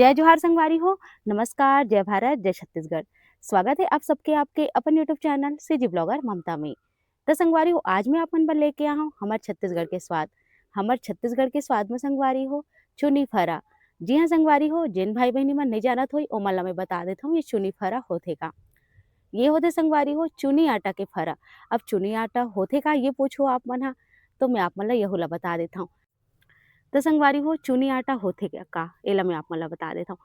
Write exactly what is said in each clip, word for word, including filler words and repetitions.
जय जोहार संगवारी हो, नमस्कार, जय भारत, जय छत्तीसगढ़। स्वागत है आप सबके आपके अपन YouTube चैनल सीजी ब्लॉगर ममता में। त संगवारी हो, आज मैं अपन बर लेके आया हूँ हमर छत्तीसगढ़ के स्वाद। हमर छत्तीसगढ़ के स्वाद में संगवारी हो, चुनी फरा। जी हाँ संगवारी हो, जिन भाई बहनी मन नहीं जानत होई, ओमन ला मैं बता देत हूँ, ये चुनी फरा होथे का। ये होथे संगवारी हो, चुनी आटा के फरा। अब चुनी आटा होथे का, ये पूछो आप मन हा, तो मैं आप मन ला यहू ला बता देत हूँ। तो संगवारी हो, चुनी आटा होथे का, का? एला मैं आप मन ला बता देत हूँ।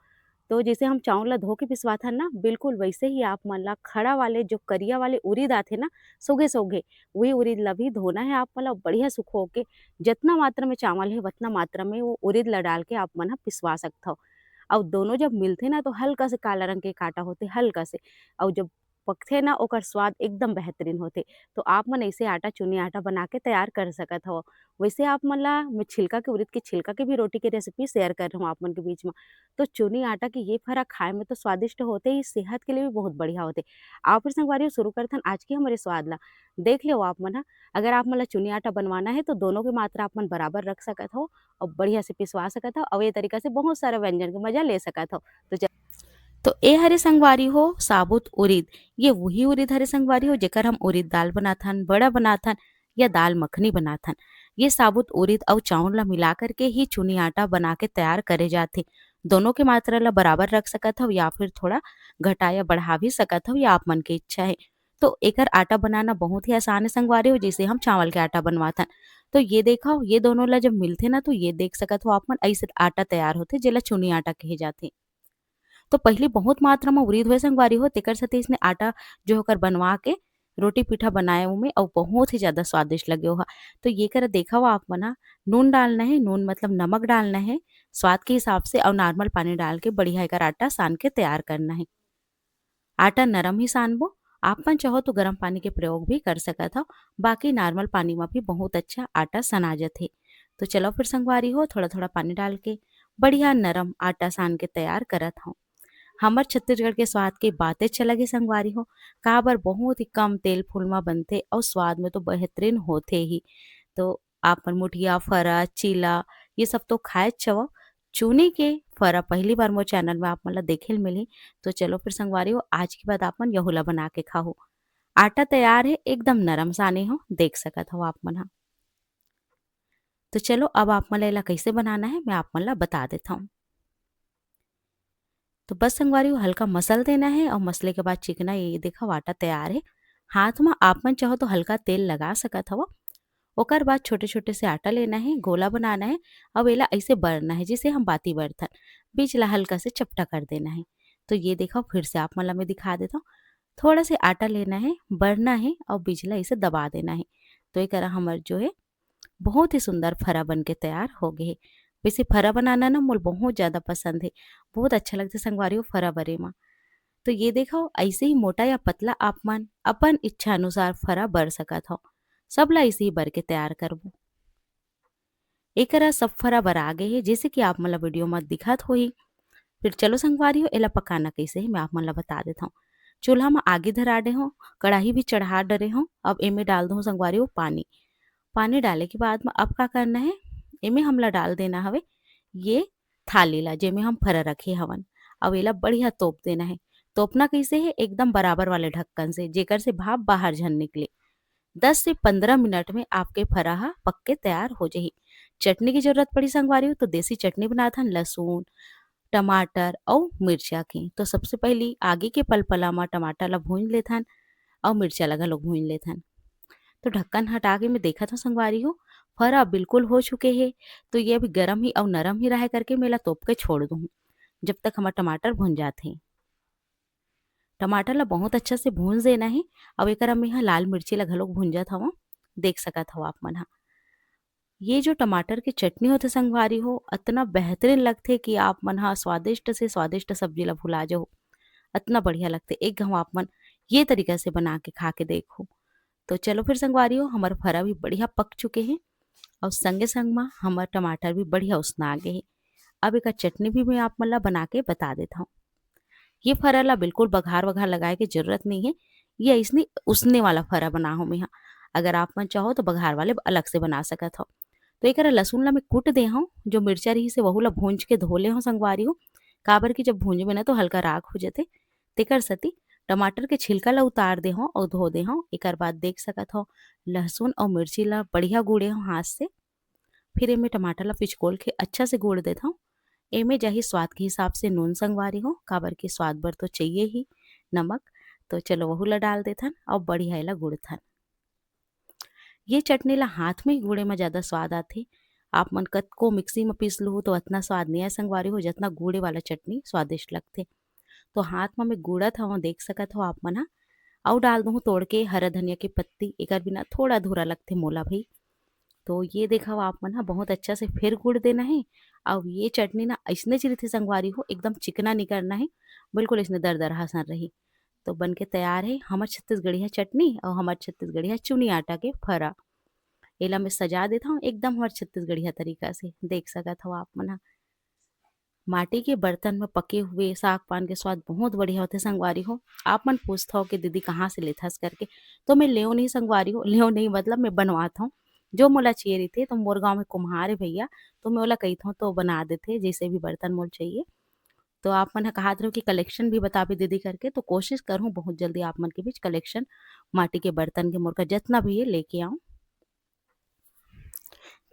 तो जैसे हम चाउर ला धो के पिसवाथन ना, बिल्कुल वैसे ही आप मन ला खड़ा वाले, जो करिया वाले उरीद आथे ना, सोगे सोगे, वही उरीद ला भी धोना है आप मन ला, बढ़िया सुखो के। जितना मात्रा में चावल है, उतना मात्रा में वो उरीद ला डाल के आप मन ह पिसवा सकथव। अउ दोनों जब मिलथे ना, तो हल्का से काला रंग के काटा होथे, हल्का से। अउ जब पकथे ना, ओकर स्वाद एकदम बेहतरीन होथे। तो आप मन ऐसे आटा, चुनी आटा बना के तैयार कर सकत हव। वैसे आप मन ला मैं छिलका के, उरीद के छिलका के भी रोटी के रेसिपी शेयर कर रहा हूँ आप मन के बीच में। तो चुनी आटा के ये फरा खाए में तो स्वादिष्ट होथे ही, सेहत के लिए भी बहुत बढ़िया होथे। आओ फिर संगवारी हो, शुरू करथन आज के हमरे स्वाद ला। देख लेव आप मन ह, अगर आप मन ला चुनी आटा बनवाना है तो दोनों के मात्रा आप मन बराबर रख सकत हव अउ बढ़िया से पिसवा सकत हव अउ ये तरीका से बहुत सारा व्यंजन के मजा ले सकत हव। तो चल, तो ए हरे संगवारी हो साबुत उरीद, ये वही उरीद हरे संगवारी हो जेकर हम उरीद दाल बनाथन, बड़ा बनाथन या दाल मखनी बनाथन। ये साबुत उरीद अउ चाउर ला मिला करके ही चुनी आटा बना के तैयार करे जाथे। दोनों के मात्रा ला बराबर रख सकत हव या फिर थोड़ा घटा या बढ़ा भी सकत हव, या आप मन के इच्छा है। तो एकर आटा बनाना बहुत ही आसान है संगवारी हो, जैसे हम चावल के आटा बनवाथन। तो ये देखव, ये दोनों ला जब मिलथे ना, तो ये देख सकत हो आप मन, ऐसे आटा तैयार होथे, जेला चुनी आटा कहे जाथे। तो पहली बहुत मात्रा में उरीद होए संगवारी हो, तेकर सेती इसने आटा जो ओकर बनवा के रोटी पीठा बनाए ओमे, अउ बहुत ही ज्यादा स्वादिष्ट लगे ओहा। तो ये करा देखव आप मन हा, नून डालना है, नून मतलब नमक डालना है स्वाद के हिसाब से, अउ नॉर्मल पानी डाल के बढ़िया एकर आटा सान के तैयार करना है। आटा नरम ही सानबो, आप मन चाहो तो गरम पानी के प्रयोग भी कर सकत हव, बाकी नॉर्मल पानी में भी बहुत अच्छा आटा सना जथे। तो चलो फिर संगवारी हो, थोड़ा थोड़ा पानी डाल के बढ़िया नरम आटा सान के तैयार करत हव। हमर छत्तीसगढ़ के स्वाद के बातेच अलग हे संगवारी हो, काबर बहुत ही कम तेल फूल मा बनथे अउ स्वाद में तो बेहतरीन होथे ही। तो आप मन मुठिया, फरा, चीला ये सब तो खाएच हव, चुनी के फरा पहली बार मोर चैनल में आप मन ला देखे ल मिलही। तो चलो फिर संगवारी हो, आज के बाद आप मन यहू ला बना के खाहू। आटा तैयार हे, एकदम नरम साने हो, देख सकत हव आप मन हा। तो चलो अब आप मन ला एला कैसे बनाना है, मैं आप मन ला बता देत हव। तो बस संगवारी हो, हल्का मसल देना है अउ मसले के बाद चिकना, ये देखव आटा तैयार है। हाथ में आप मन चाहो तो हल्का तेल लगा सकत हव। ओकर बाद छोटे-छोटे से आटा लेना है, गोला बनाना है, अउ एला ऐसे बरना है, जैसे हम बाती बरथन। बीच ला हल्का से चपटा कर देना है। तो ये देखव, फिर से आप मन ला मैं दिखा देत हव। थोड़ा से आटा लेना है, बरना है अउ बीच ला ऐसे दबा देना है। तो एकरा हमर जो है बहुत ही सुंदर फरा बन के तैयार हो गे हे। वैसे फरा बनाना ना मोला बहुत ज्यादा पसंद हे, बहुत अच्छा लगथे संगवारी हो फरा बरे मा। तो ये देखव, ऐसे ही मोटा या पतला आप मन अपन इच्छा अनुसार फरा बर सकत हव। सब ला ऐसे ही बर के तैयार करबो। एकरा सब फरा बरा गे हे, जैसे कि आप मन ला वीडियो म दिखत होही। फिर चलो संगवारी हो, एला पकाना कैसे हे, मैं आप मन ला बता देत हव। चूल्हा म आगी धरा डे हव, कढ़ाई भी चढ़ा डरे हव। अब एमे डाल दो संगवारी हो पानी। पानी डाले के बाद म अब का करना है, एमे हमला डाल देना हवे ये थाली ला, जेमे हम फरा रखे हवन। अब एला बढ़िया तोप देना है। तोपना कैसे है, एकदम बराबर वाले ढक्कन से, जेकर से भाप बाहर झन निकले। दस से पंद्रह मिनट में आपके फरा ह पक के तैयार हो जाही। चटनी की जरूरत पड़ी संगवारी हो, तो देसी चटनी बनाथन, लहसुन, टमाटर अउ मिर्चा के। तो सबसे पहली आगी के पलपला म टमाटर ला भूंज लेथन अउ मिर्चा ला घलोक भूंज लेथन। तो ढक्कन हटा के मैं देखत हव संगवारी हो, फरा बिल्कुल हो चुके हे। तो ये अभी गरम ही अउ नरम ही रहे करके मैं एला तोप के छोड़ दूँ, जब तक हमर टमाटर भूंजात हे। टमाटर ला बहुत अच्छा से भूंज देना हे। अउ एकरा में ह लाल मिर्ची ला घलोक भूंजत हव, देख सकत हव आप मन ह। ये जो टमाटर के चटनी होथे संगवारी हो, अतना बेहतरीन लगथे कि आप मन ह स्वादिष्ट से स्वादिष्ट सब्जी ला भुला जाहू, अतना बढ़िया लगथे। एक घाव आप मन ये तरीका से बना के खा के देखो। तो चलो फिर संगवारी हो, हमर फरा भी बढ़िया पक चुके हे अउ संगे संग म हमर टमाटर भी बढ़िया उसना गे हे। अब एकर चटनी भी मैं आप मन ला बना के बता देत हव। ये फरा ला बिल्कुल बघार वघार लगाए के जरूरत नहीं है, ये अइसने उसने वाला फरा बना हो मैं हा। अगर आप मन चाहो तो बघार वाले अलग से बना सकत हव। तो एकरा लहसुन ला मैं कूट दे हव, जो मिर्चा रहिस हे वहू ला भूंज के धो ले हव संगवारी हो। काबर कि जब भूंजबे ना तो हल्का राख हो जथे, तेकर सेती टमाटर के छिलका ला उतार दे हव अउ धो दे हव। एकर बाद देख सकत हव लहसुन अउ मिर्ची ला बढ़िया गूड़े हव हाथ से। फिर एमे टमाटर ला पिचकोल के अच्छा से गूड़ देथव। एमे जाही स्वाद के हिसाब से नून संगवारी हो, काबर के स्वाद बर तो चाहिए ही नमक। तो चलो वहू ला डाल देथन अउ बढ़िया एला गूड़थन। ये चटनी ला हाथ में ही गूड़े में ज़्यादा स्वाद आथे। आप मन कतको मिक्सी में पीस लूहू तो अतना स्वाद नहीं आए संगवारी हो, जतना गूड़े वाला चटनी स्वादिष्ट लगथे। तो हाथ में मैं गूड़त हव, देख सकत हव आप मन ह। अउ डाल दूहूँ तोड़ के हरा धनिया के पत्ती, एकर बिना थोड़ा अधूरा लगथे मोला भी। तो ये देखव आप मन ह, बहुत अच्छा से फिर गूड़ देना हे। अउ ये चटनी ना अइसने च रहिथे संगवारी हो, एकदम चिकना नहीं करना हे, बिल्कुल अइसने दरदरहा सन रही। तो बन के तैयार हे हमर छत्तीसगढ़िया चटनी अउ हमर छत्तीसगढ़िया चुनी आटा के फरा। एला मैं सजा देथव एकदम हमर छत्तीसगढ़िया तरीका से, देख सकत हव आप मन ह। माटी के बर्तन में पके हुए साग पान के स्वाद बहुत बढ़िया होथे संगवारी हो। आप मन पूछथव कि दीदी कहाँ से लेथस करके, तो मैं लेव नहीं संगवारी हो, लेव नहीं मतलब मैं बनवात हव। जो मोला चाहिए रहिथे तो मोर गाँव में कुम्हार हे भैया, तो मैं ओला कहिथव तो बना देथे जैसे भी बर्तन मोला चाहिए। तो आप मन ह कहात रहो कि कलेक्शन भी बताबे दीदी करके, तो कोशिश करहूँ बहुत जल्दी आप मन के बीच कलेक्शन माटी के बर्तन के मोर का जतना भी हे लेके आऊँ।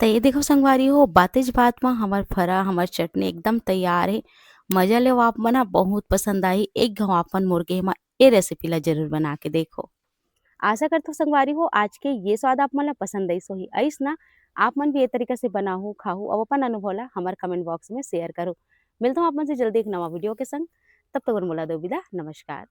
त ये देखो संगवारी हो, बातेच बात म हमर फरा, हमर चटनी एकदम तैयार हे। मजा लेव आप मन ह, बहुत पसंद आही। एक घाव आप मन मोर गे म ए रेसिपी ला जरूर बना के देखो। आशा करथव संगवारी हो, आज के ये स्वाद आप मन ला पसंद आइस होही। आइस ना, आप मन भी ये तरीका से बनाहू, खाहू, अउ अपन अनुभव ला हमर कमेंट बॉक्स में शेयर करो। मिलथव आप मन से जल्दी एक नवा वीडियो के संग। तब तक बर मोला दो विदा, नमस्कार।